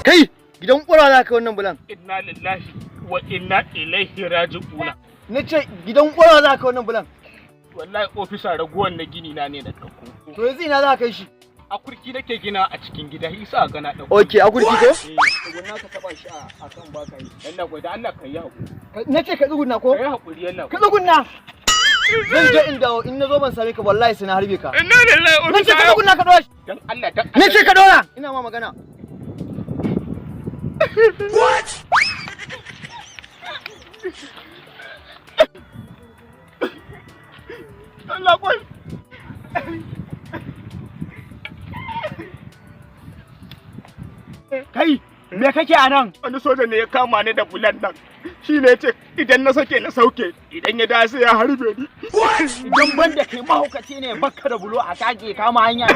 Kai, gidan ƙura za ka wannan bulan. Inna lillahi wa inna ilaihi raji'una. Na ce gidan ƙura za ka wannan bulan. Wallahi ofisa, raguwan na gini na ne na ɗauko. To yanzu ina za ka kai shi? Akurki nake gina a cikin gida, isa ga na ɗauko. Okay, akurki ko? Eh. Tsuguna ka taba shi a kan baka yi. Yalla gwada, Allah ka yi hakuri. Na ce ka tsuguna ko? Ka yi hakuri, yalla. Ka tsuguna. Zan je in dawo, in na zo ban same ka, wallahi sai na harbe ka. Inna lillahi. Na ce ka tsuguna ka dora shi. Dan Allah, dan Na ce ka dora. Ina ma magana. What? Allah kwai. Kai, me kake a nan? Wani soja ne ya kama ni da bulan nan. Shi ne ce idan na sake na sauke, idan ya dace ya harbe ni. Idan ban da kai mahaukaci ne, bakka da bulo a kage kama hanya.